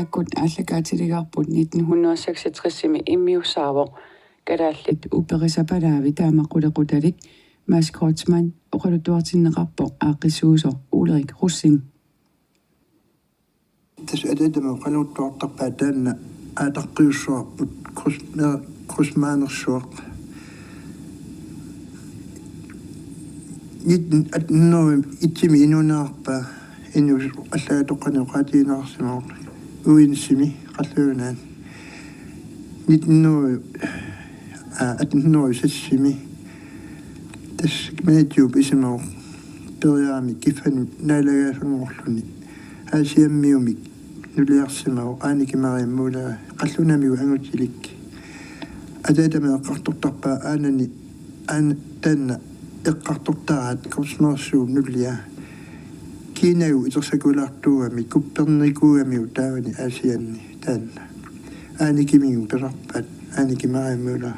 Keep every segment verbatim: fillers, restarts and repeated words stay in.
Aamma aallakaatiligaarput nitten hundrede seksogtresimi immiussaavoq. Kalaallit uperisapalaavi taama qulequtalik. Mads Kreutzmann oqaluttuartinneqarpoq aaqqissuisoq Ulrik Rosing. Tassa ataatama oqaluttuartarpaa taanna aataqqiussuarput Kreutzma-, Kreutzmannersuaq. Nitten hundrede og etsimi inuunerarpaa, inuusup allaat toqqaani oqaatigineqarsimavoq Odense-mi Qallunaat. Nitten hundrede, aa, atten hundrede og seksimi. Tassa managerip isimavoq periarami kiffanut naalagaasanngorluni. Aasiammiumik nuliarsimavoq Annikki Maria Møller, qallunaamiut angutilik. Ataatama eqqartortarpaa aanani, aan-, taanna eqqartortaraat Kreutzmannersuup nulia. Kiinagu itersakulaartuugami, Kopernikuugamiuk taavani Aasianni taanna. Annikkimigut pisarpaat, Annikki Maria Møller.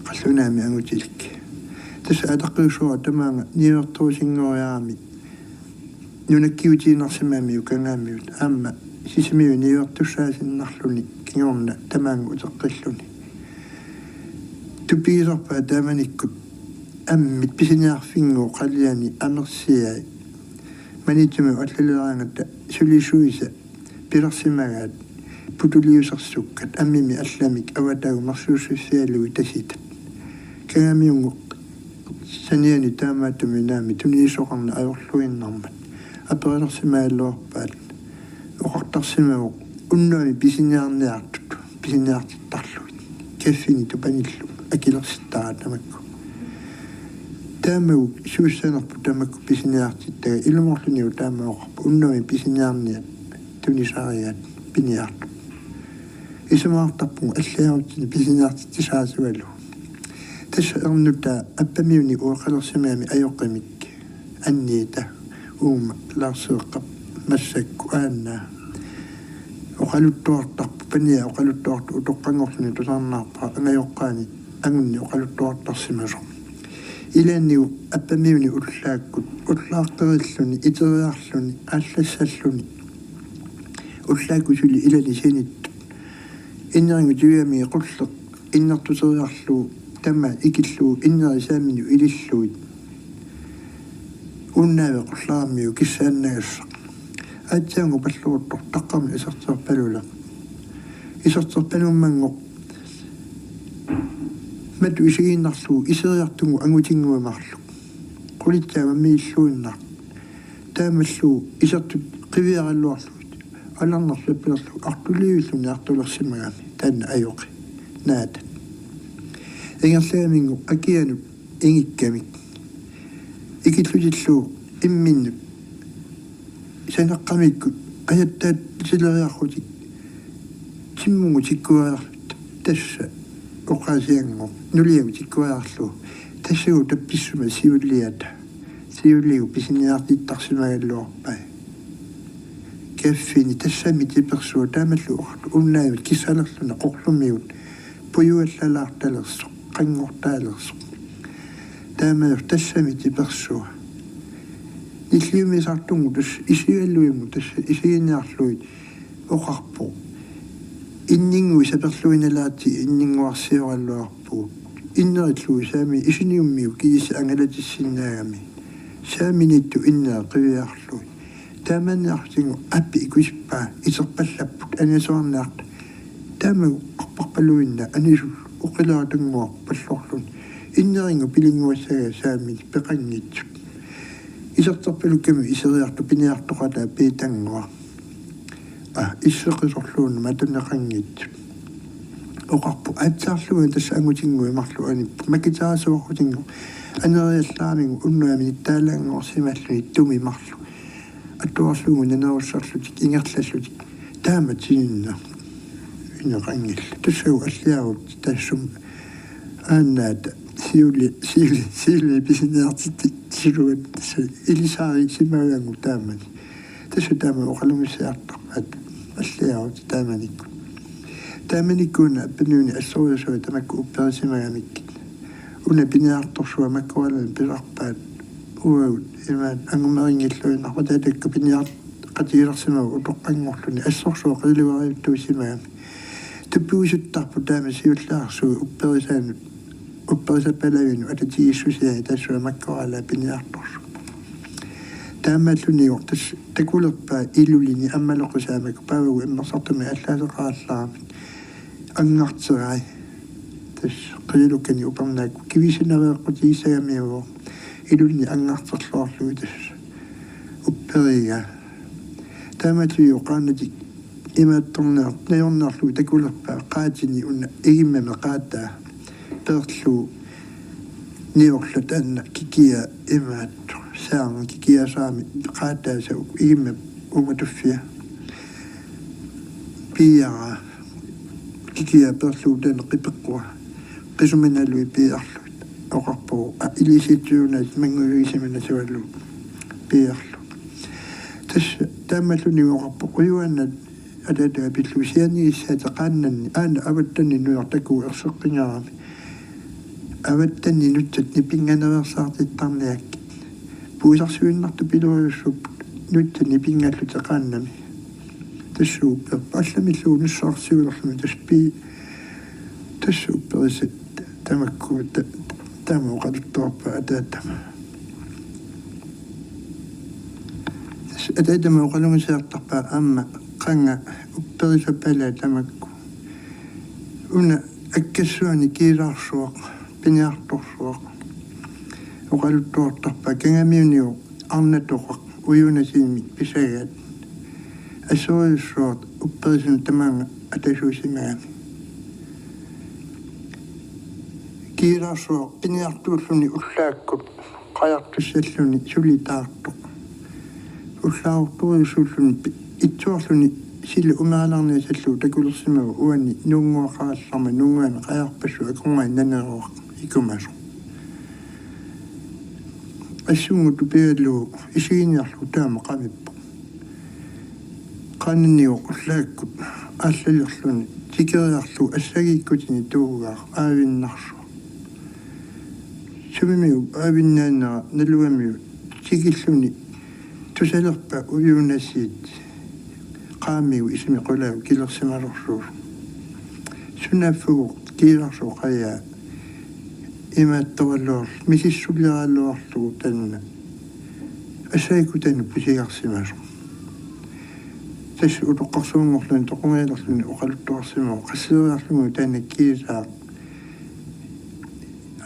Qallunaami angutilik. Tassa aataqqiussuara tamaanga niuertorusinngoriarami nunakkiutiinnarsimagamiuk Kangaamiut, aamma Sisimiuni niuertussaasinnarluni kingorna tamaanga uteqqilluni. Tupigisarpaa taamanikkut ammit pisiniarfinnguup qaliani amersiai. Maniitsumi allaleraangatta sulisuisa pilersimagaat putuliusersukkat ammimi allamik avatagut marsuussussialugit tasitat. Kangaamiunngooq saniani taamaattumik naamik tunisoqarneq ajorluinnarmat aperilersimagaluarpaat. Oqartarsimavoq unnuami pisiniarniartut pisiniartittarlugit. Kaffini tupanillu akilersittaraat tamakku. Taamagu suussanerput tamakku pisiniartittaga, ilumoorlunilu taama oqarpoq unnuami pisiniarniat tunisarigaat piniartut. Isumaqartarpugut alliarutsinni pisiniartitsisaasugalugu. Tassa ernutaa Appamiuni oqalersimagami ajoqimik anniita uuma Lars Eeqqap massakkut aannaa. Oqaluttuartarpoq, pania oqaluttuartoq utoqqanngorluni tusarnaarpara angajoqqaani angunni oqaluttuartarsimasoq. Ilaannigu Appamiuni ullaakkut ullaaqqerilluni, iteriarluni, aallassalluni. Ullaakkut suli ilani sinittut. Innerinngutigigamigit qulleq innertuteriarlugu tamaat ikillugu inneri saaminut ilillugit. Unnaavi qullaramiuk kissaannagassaq. Aatsaannguaq palloruttoq taqqamani iserterpaluleq. Iserterpalummanngooq matu isigiinnarlugu iseriartunngooq angutinnguit marluk. Qulitsaat mammiilluinnartoq. Taamallu isertut qiviaraluarlugit alarnerlappilerlugu artuliivilluni artulersimagami taanna ajoqi naata. Ingerlagaminngooq akianut ingikkamik. Ikillutillu imminnut saneqqamikkut ajattaat sileriarlutik timmugut tikkuariarlutik tassa oqaasianngooq nuliagut tikkuariarlugu tassagu tappissuma siuliata. Siuligut pisiniartittarsimagaluarpai. Kaffini tassami tipersua taamallu oqartoq unnaavi kissalerluni qorlumigut pujuallalaartalersoq, qanngortalersoq. Taamalu tassami tipersua. Nilliumisaartunngooq tassa isigalugimut tassa isigiiniarlugit oqarpoq: Inninngui saperluinalaati inninnguarsioraluarpugut. Innerillugu saami isinigummigut kiisa angalatissinnaagami. Saaminiittut innerit qiviarlugit. Taamaanniarlugu aappi ikusippaa iserpallapput anisuarniarta. Taamagu arparpaluinnaq anisullu oqilaatannguaq pallorluni. Innerinngooq pilinnguassagaa saamini peqanngitsut. Iserterpalukkami iseriartoq piniartoqataa piitannguaq. Aa, isseqisorluunniit matuneqanngitsut. Oqarpoq aatsaarlugu tassa angutinnguit marluk anipput. Makitaasoorlutinngooq aneriallaramigooq unnuami nittaalaanngorsimalluni tumi marluk. Atuarlugu nanerussarlutik ingerlallutik. Taama tininna. Ineqanngillat. Tassagu alliarut taassuma aannaata siuli, siuli, siuli pisiniartitsillugu tassa ilisaarisimagaangu taamani. Tassa taama oqalugissiartarpaat alliarut taamanikkut. Taamanikkut una Appamiuni assorujussuaq tamakku upperisimagamikkit. Una piniartorsuaq makkualani pisarpaat uagut imaat angumerinngilluinnarpata takku piniart- qatigilersimavoq utoqqanngorluni assorsuaq qiiluariuttuusimagami. Tupigussuttarput taama siullaarsuit upperisaanut, upperisap palavinut atatigissusiai tassa makkoraalaat piniartorsuuvoq. Taamaallunilu tassa takulerpaa ilulini ammaloqqusaamik paavagu immersartumik allaaseqarallarami angarterai. Tassa qiilukkani upernaakku kivisinaveeqqutigissagamiuk ilulini angarterluarlugu tassa upperigaa. Taamaallunilu qaannatik imaattorneq najornarlugu takulerpaa qaatini una igimmami qaataa peerlugu niorluni taanna kikiaa imaattoq saarngi kikiasaami qaataasa uku igimmap uumatuffia piiaraa kikiaa peerlugu taanna qipeqqua qisuminaalui piiarlugit oqarpoq a ilisiitsuunaat mannguivigisimannasualu piiarlu. Tassa taamaallunilu oqarpoq ujuaannat ataataga pillugu sianigissaata qaannanni aana avattanni nujartakuu erseqqingaarami. Avattanni nutsat nipinnganereersaartittarniakkit. Puisarsuinnartupilorujussuupput nutsat nipinngallutik qaannami. Tassuup allamillugu nussarsiulerluni tassa pii tassa upperisat tamakku ta-, taama oqaluttuarpaa ataatama. Tassa ataatama oqalugisaartarpaa aamma qanga upperisap palaa tamakku. Una akkassuani kiilaarsuaq, piniartorsuaq. Oqaluttuartarpaa kangamiuniu arnatoqaq ujunasiimik pisagaat. Assorujussuaq upperisunut tamaanga atasuusimagami. Kiilaarsuaq piniartuulluni ullaakkut qajartussalluni suli taartoq. Ullaarortorujussuulluni pi-, itsuarluni sila umeralarniasallugu takulersimavoq uani nuunnguaqarallarmat nuunnguani qajarpassui akornanni naneruaq ikumasoq. Assunngutut pigalugu isiginiarlugu taama qavippoq. Qaannaniu ullaakkut aallalerluni tikeriarlugu assagiikkutini tuugaaq aavinnarsuaq. Sumimiu aavinnaanera nalugamiu tikilluni tusalerpaa ujunasiit qaamiu isimi qulaagu kilersimasorsuusoq. Sunaaffagu kiilaarsuup qajaa imaattoraluarlugu misissuliaraluarlugu taanna assagiikkutini pusigarsimasoq. Tassa utoqqarsuunngorluni toqungajalerluni oqaluttuarsimavoq qassieriarlugu taanna kiisaaq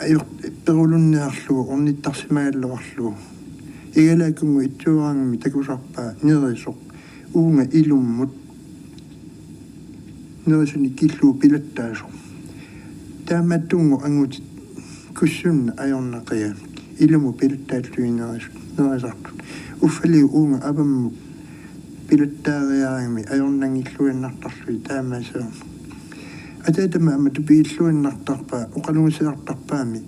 ajor-, perulunniarlugu ornittarsimagaluarlugu. Igalaakunngooq itsuaraangamik takusarpaa nerisoq uunga ilummut nerisuni killugu pilattaasoq. Taamaattunngooq angutit kussunna ajornaqigamik ilummut pilattaallugit neris-, nerisartut. Uffaliu uunga avammut pilattaariaraangamik ajornanngilluinnartarlugit taamaaseq. Ataatama aamma tupigilluinnartarpaa oqalugisaartarpaami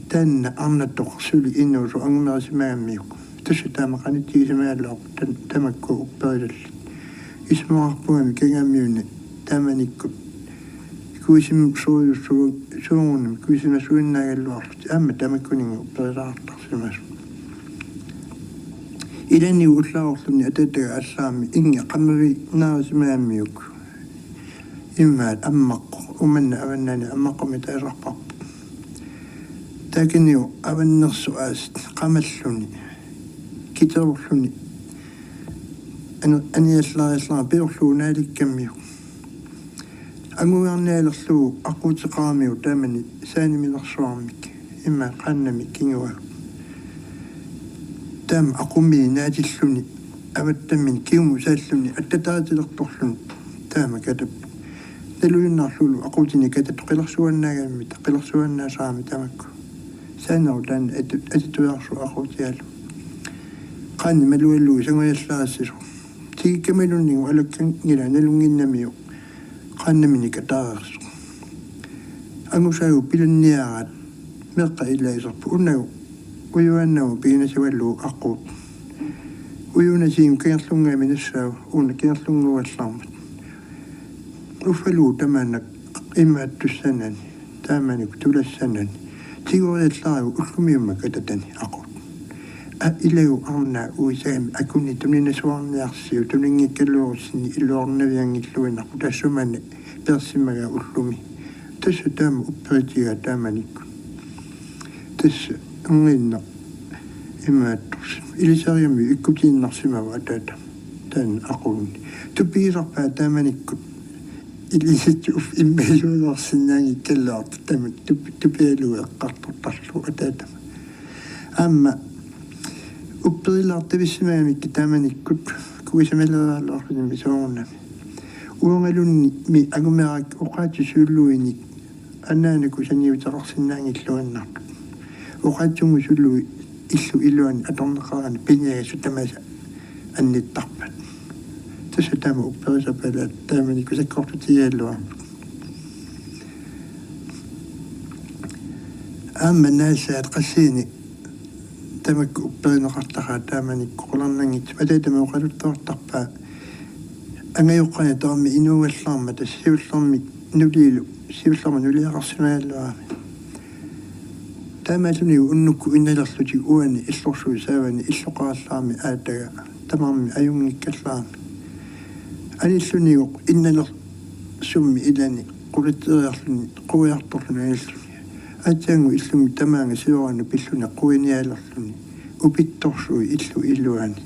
taanna arnatoq suli inuusoq angumerisimagamiuk. Tassa taama qanitsigisimagaluarpoq tan-, tamakku upperisallit. Isumaqarpunga kangamiuni taamanikkut kuisimasuujussuugunarmi kuisimasuinnaagaluarlutik aamma tamakkuninnga upperilaartarsimasoq. Ilani ullaarluni ataataga allaammi innge qammavinnaarisimagamiuk. Immaqa ammaqqoq, uumanna avannaani ammaqqumik taasarparput. Taakaniu avannersoq aasiit qamalluni, kiterulluni, ani-, aniallaariallarami piorlugu naalikkamiuk. Anguiarnialerlugu aquuteqaramiuk taamani saaniminersuarmik, immaqa qaannamik kinguagut. Taama aqumini naatilluni, avattaminni kingumut saalluni, attataatilertorluni, taama katappoq. Naluinnarlugulu aquutini katattoq qilersuannaagammita, qilersuannaasarami tamakku. Saanerup taanna atu-, atituiarsuup aquutigalugu. Qaanni malugalugu sangujallaarissisoq. Tikikkamiluunniit alakkanngilaq nalunnginnamiuk qaannaminik ataareersoq. Angusaagut pilanniaraat meeqqat ilaaserput unagu ujuaannagu piginasugalugu aquut. Ujunasiimik kangerlunnguamik nassaavoq una kangerlunnguugallarmat. Uffalugu tamaannak imaattussanani, taamanikkut tulassanani. Tigoriallaragu ullumiummat katatani aquut. a-, ilagu arnaa uisagami akunni tuninasuarniarsiuk tuninngikkaluarussinni iluarnavianngilluinnarpoq, tassuuna peersimagaa ullumi. Tassa taama upperitigaa taamanikkut. Tassa erniinnaq imaattorsi. Ilisarigamiuk ikkutiinnarsimavoq ataata taanna aqunni. Tupigisarpaa taamanikkut ilisitsisut immajuulersinnaanngikkaluartut, taama tup-, tupigalugu eqqartortarlugu ataatama. Aamma upperilaartavissimagamikkit taamanikkut kuisamaleriaraluarluni soorunami. Uangaluunniit angumeerakku oqaatsip siulluinik anaanakut saniuteqarsinnaanngilluinnartut. Oqaatsunnguit sullugit illup iluani atorneqarani piniagassat tamaasa annittarpaat. Tassa taama upperisarpaa taamanikkut sakkortutigigaluarput. Aamma naassaat qassiini tamakku upperineqartaqaat taamanikkut qularnanngitsumik. Ataatama oqaluttuartarpaa angajoqqaani tamarmi inuugallaarmata siullermik nuliilu, siullermik nuliaqarsimagaluarami. Taamaallunilu unnukkut innalerlutik uani illorsuit saavani illoqarallaarami aataga tamarmi ajunngikkallaarami. Anillunilu innalersummik ilani qulitseriarluni quiartorluni anilluni. Aatsaannguaq illumi tamaanga siorana pilluni quianialerluni upittorsuit illup iluani.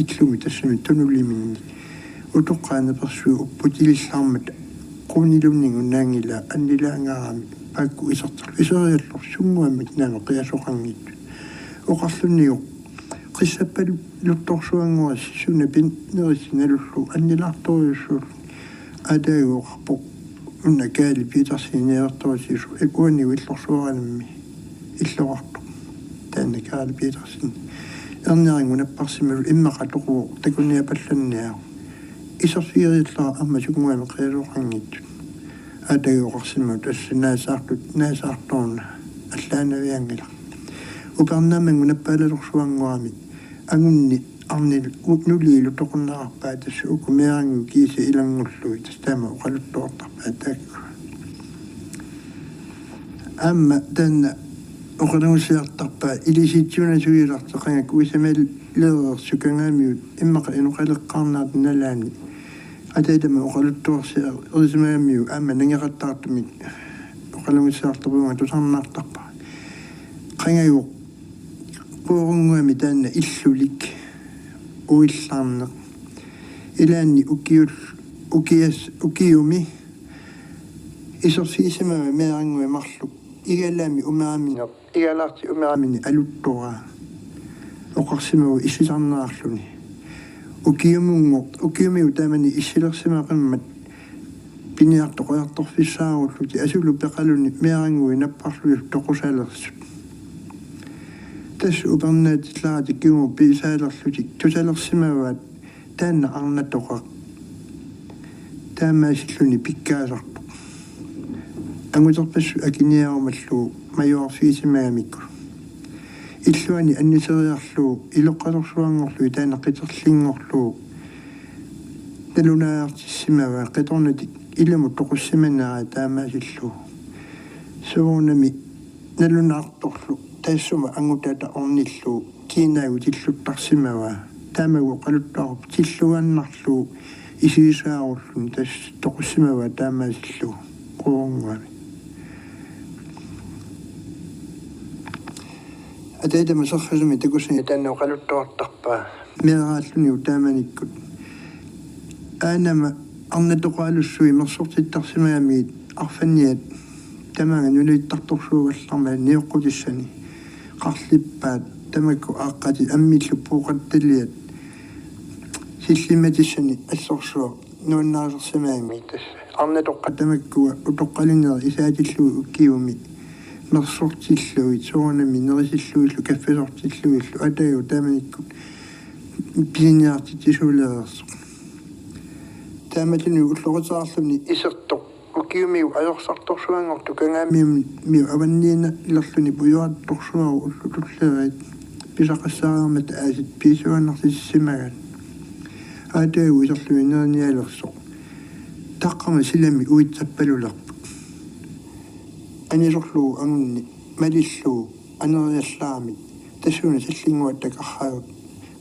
Illumi tassami tunuliminni utoqqaat napersuit upputilillaarmata quunilunngunnanngilaa annilaangaarami paakku isertarluni iseriallu sunnguamik naamik qiasoqanngitsut. Oqarlunilu qissappaluttorsuanngorassi suna pinerissi nalullugu annilaartorujussuulluni. Aataga oqarpoq: Una Kaali Petersen niuertorusiusoq, uanilu illorsuaranimmi illoqartoq. Taanna Kaali Petersen. Erniarinnguna napparsimasoq immaqa toquvoq takuniapallanniaruk. Iserfigeriallara aamma sunnguamik qiasoqanngitsut. Aataga oqarsimavoq: Tassa naasaartut, naasaartuuna allaanavianngilaq. Upernaammannguna nappaalalersuanngorami angunni arnani u-, nuliilu toqunneqarpaa, tassa uku meerannguit kiisa ilanngullugit, tassa taama oqaluttuartarpaa taakku. Aamma taanna oqalugissiartarpaa ilisitsisunasuilarteqanngikkaluarluni kuisamalereersut Kangaamiut immaqa inoqaleqqaarnaata nalaani. Ataatama oqaluttuarsiarisimagamiuk aamma nangeqattaartumik oqalugissiartorpugut tusarnaartarpara. Qangagu Quorunguami taanna illulik uillaarneq. Ilaanni ukiul-, ukias-, ukiumi iserfigisimavaa meerannguit marluk igalaami umeramini, igalaartip umeramini aluttoraa oqarsimavoq issisarneqarluni. Ukiumunngooq, ukiumiu taamani issilersimaqimmat piniartoq qajartorfissaarullutik asulu peqaluni meerannguit napparlugit toqusalersut. Tassa upernaatillaratik kingumut piisaalerlutik tusalersimavaat taanna arnatoqaq taamaasilluni pikkaasarpoq. Anguterpassuk akiniarumallugu majuarfigisimagamikku. Illuani anniseriarlugu iloqqalersuanngorlugit taanna qiterlinngorlugu nalunaajartissimavaa qitornatik ilumut toqussimanerai taamaasillugu. Soorunami nalunaartorlu taassuma angutata ornillugu kiinaagut tilluttarsimavaa. Taamagu oqaluttuarput tilluaannarlugu isigisaarulluni tassa toqussimavaa taamaasillugu Quorunguami. Ataatama serrasumi takusani taanna oqaluttuartarpaa. Meeraallunilu taamanikkut. Aanama arnatoqaalussuit mersortittarsimagamigit arfanniat tamaanga nunattartorsuugallarmata nioqqutissani qarlippaat tamakku aaqqatit ammillu pooqattaliat sillimmatissani assorsuaq nuannarisersimagamigit. Tassa arnatoqqat tamakkua utoqqalinerit isaatillugit ukiumi mersortillugit soorunami nerisillugillu kaffisortillugillu atagu taamanikkut pisiniartitsisuulereersoq. Taamaalilluni ulloritaarluni isertoq ukiumiu ajorsartorsuanngortoq Kangaamiumiu avanniinnarluni pujuartorsuarut ullut tulleriit pisaqassaareermata aasiit piisuaannartissimagaat. Aatagu iserluni nerinialersoq taqqama silami uitsappalulerput. Anisorlugu angunni malillugu aneriallaramik tassuuna sallinnguatta karragut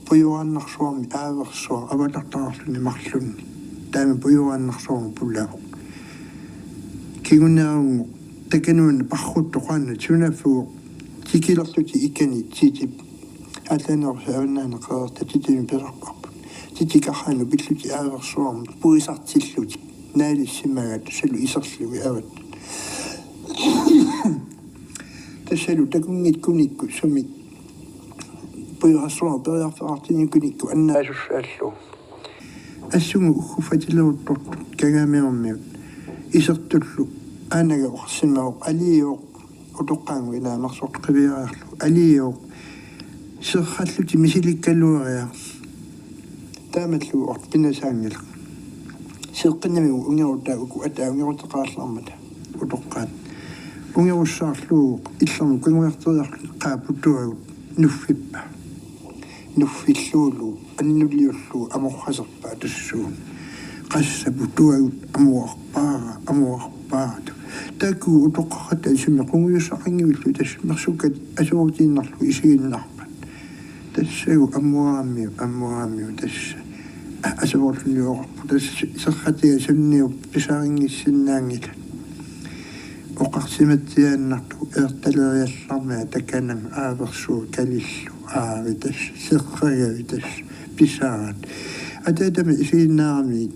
pujoraannarsuarmi aaversuaq avatartaqarluni marlunni. Taama pujoraannarsuarmi pulaavoq. Kinguneerunngooq takanuanna parruttoq qaannat sunaaffiuvoq tikilerlutik ikani Titip. Aatlanerusi avannaani qeqertat Titimi pisarparput. Titi karraanut pillutik aaversuarmut puisartillutik. Naalissimagaat tassalu iserlugit avattut. Tassalu takunngikkunikku sumik pujorarsuaq periarfeqartinikunikku annaasussaalluni. Assunga ugguffigileruttortut kagaamiormiut isertullu aanaga oqarsimavoq aliivoq utoqqaannguaq ilaa marsortoq qiviariarlugu aliivoq serrallutik misilikkaluariarlugu. Taamallu orpinasaanngilaq. Seeqqinnami ungerutaa uku ataa ungeruteqarallarmata utoqqaat. Ungerussaarlugu illermi kangujarteriarlugu qaapputuagut nuffippa. Nuffillugu annuliullugu amorraserpaa tassuuna. Qassaputuagut amorpaara amorpaara. Taakku utoqqaqatta isummi qungujussaqanngivillu tassa mersukkat aserutiinnarlugu isiginnaarpat. Tassagu ammuaramiu ammuaramiu tassa. Aserorluniuarpu tassa serratiga sunniup pisarinngissinnaanngilaq. Oqarsimatsiaannartugut eertaleriallarmata takanani aaversuut kalillugu aavi tassa serragavit tassa pisarat. Ataatama isiginnaaramiuk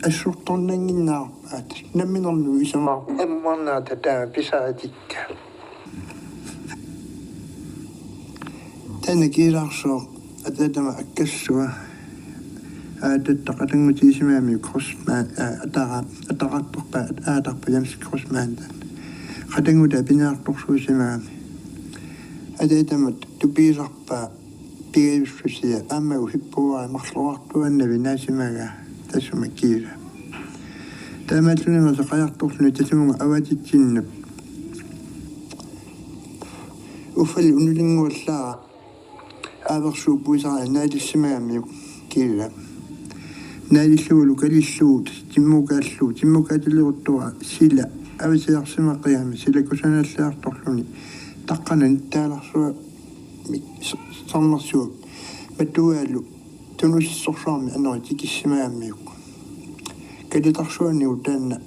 assortornannginnaarpaat namminermigut isumar ammuarnerata taama pisaritikka. Taanna kiilaarsuaq ataatama akkassua. Aatatta qatanngutigisimagamikku Kreutzmann, aa, atara-, atarartorpaa, aatarpaa Jens Kreutzmann taanna. Qatanngutaa piniartorsuusimagami. Ataatama tupigisarpaa pigajussusia aamma uhippuara marluartuaannavik naasimagaa tassuma kiila. Taamaallunilu seqajartorluni tassunga avatitsinnut. Uffali unulinnguallaara aaversuup puisara naalissimagamiuk kiila. Naalillugulu kalillugu timmukaallugu timmukaatileruttuara sila avasiarsimaqigami sila kusanalliartorluni taqqanani taalarsuaq mik-, s-, sarnersuaq matuaalu tunusissorsuarmi anori tikissimagamiuk. Kalitarsuanigu taanna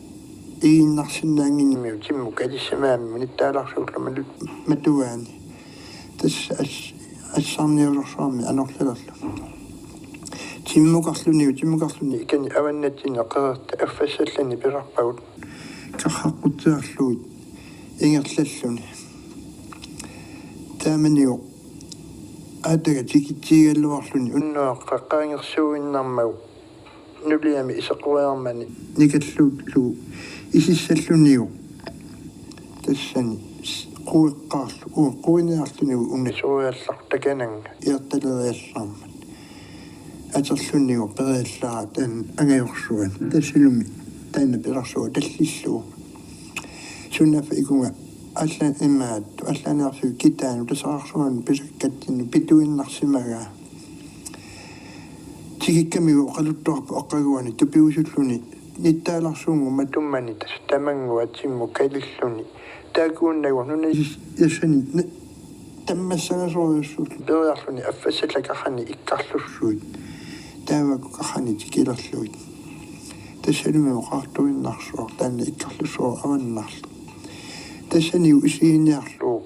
iginnarsinnaannginnamiuk timmut kalissimagamiuk nittaalarsuullu matu-, matuaani. Tassa as-, assarniulersuarmi anorlilerlu. Timmukarlunigu, timmukarluni ikani avannatsinni qeqertat affassallani pisarpagut. Karraqqutsiarlugit ingerlalluni. Taamanigu aataga tikitsigigaluarluni unnuaq qaqqaangersuuinnarmagu nuliami iseqoriarmani nikalluullugu isissallunigu tassani s-, queqqaarlu-, uu, quiniarlunigu una soriallartoq takananga eertaleriallarmat. Aterlunigu periallara taanna angajorsuat. Tassalumi taanna pilarsuaq tallillugu. Sunaaffa ikunga allan imaattoq, allaniarfiup kitaanut tasaqarsuarnut pisakkatsinnut pituinnarsimagaa. Tikikkamigu oqaluttuarpoq aqaguani tupigusulluni nittaalarsuunnguup matummani tassa tamannguaq timmut kalilluni. Taakkuunnagu nunasiassani na-, tammassagasorujussuullutik periarluni affassallak karrani ikkarlussuit. Taavakku karrani tikilerlugit. Tassalumi oqartuinnarsuaq taanna ikkarlussuaq avannarlu. Tassanigu isiginiarlugu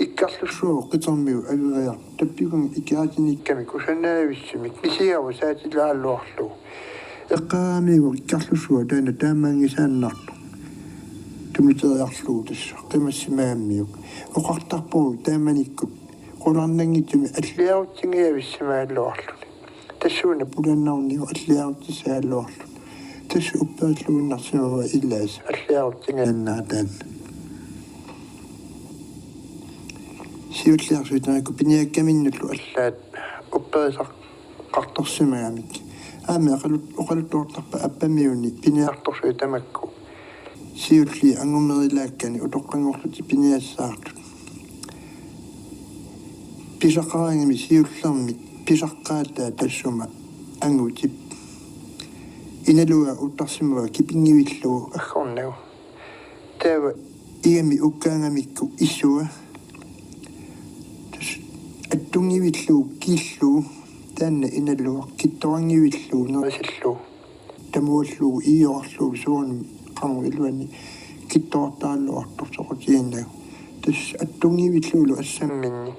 ikkarlussuaq qitermigut ageriarlugu tappikunga ikiaatinikkami kusanaavissimik misigavoq saatilaarluarlugu. Eqqaamigu ikkarlussuaq taanna taamaanngisaannartoq. Tumiteriarlugu tassa qimassimagamiuk. Oqartarpugut taamanikkut qularnanngitsumik alliarutsingajavissimagaluarluni. Tassuuna pulannarnigu alliarutsissagaluarluni. Tassa upperilluinnarsimavaa ilaasa alliarutsingajannaataanna. Siulliarsuit tamakku piniakkaminnullu allaat upperisaqartorsimagamik. Aamma oqalut-, oqaluttuartarpaa appamiuni piniartorsuit tamakku. Siulliit angumerilaakkani utoqqanngorlutik piniassaartut. Pisaqaragami siullermik pisaqqaataa tassuma angutip. Inalugaa uttarsimavaa kipinngivillugu aggornagu. Taava igami ukkaangamikku isua. Tassa Attunngivillugu kiillugu taanna inaluaq, kittoraanngivillugu nerisillugu, tamuallugu iiorlugu soorunami qanoq iluani kittorartaraluartoq soqutiginnagu. Tassa attunngivillugu assamminni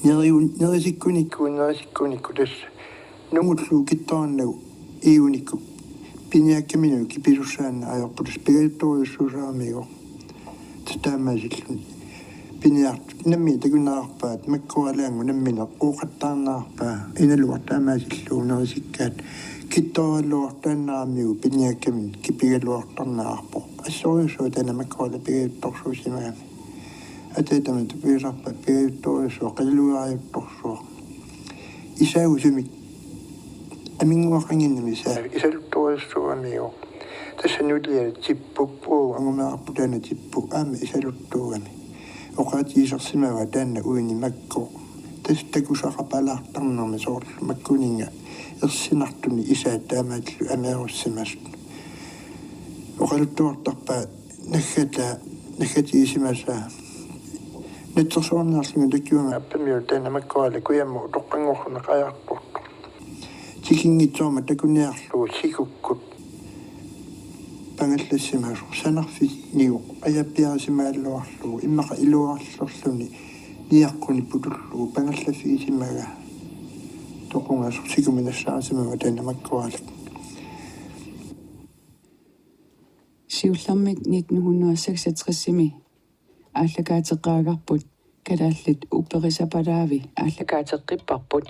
neriun-, nerisikkunikku, nerisikkunikku tassa nungullugu kittoraannagu iigunikku piniakkaminut kipisussaannaariarput, tassa pigajuttorujussuusaramiuk. Tassa taamaasilluni piniartut nammineq takuneqarpaat, makkoraalaannguaq nammineq ooqattaarneqarpaa, inaluaq taamaasillugu nerisikkaat kittoraluartaannaramiuk piniakkaminut kipigaluartarneqarpoq. Assorujussuaq taanna makkoraalaq pigajuttorsuusimagami. Ataatama tupigisarpaat pigajuttorujussuaq, qilalugaajuttorsuaq. Isaagusumik aminnguaqannginnami isaavi, isaluttorujussuugamiuk. Tassa nuliara tippuk, puugu angumeqarpoq taanna tippuk, aamma isaluttuugami. Oqaatigisarsimavaa taanna uini makku. Tassa takusaqarpalaartarnermi soorlu makkuninnga ersinartuni isaat taamaatillugu ameerussimasut. Oqaluttuartarpaa naggata, naggatigisimasaa. Natsersuarniarlunga takivaanga appamiut taanna makkoraalaq kujammut utoqqanngorlugu qajartortoq. Tikinngitsoormat takuniarlugu sikukkut pangallassimasoq, sanarfik niu ajappiarisimagaluarlugu, immaqa iluarlerluni niaqquni putullugu pangallaffigisimagaa toqungasoq, sikuminassaarisimavaa taanna makkoraalaq. Siullermik nitten hundrede seksogtresimi aallakaateqqaagarput, kalaallit upperisapalaavi aallakaateqqipparput.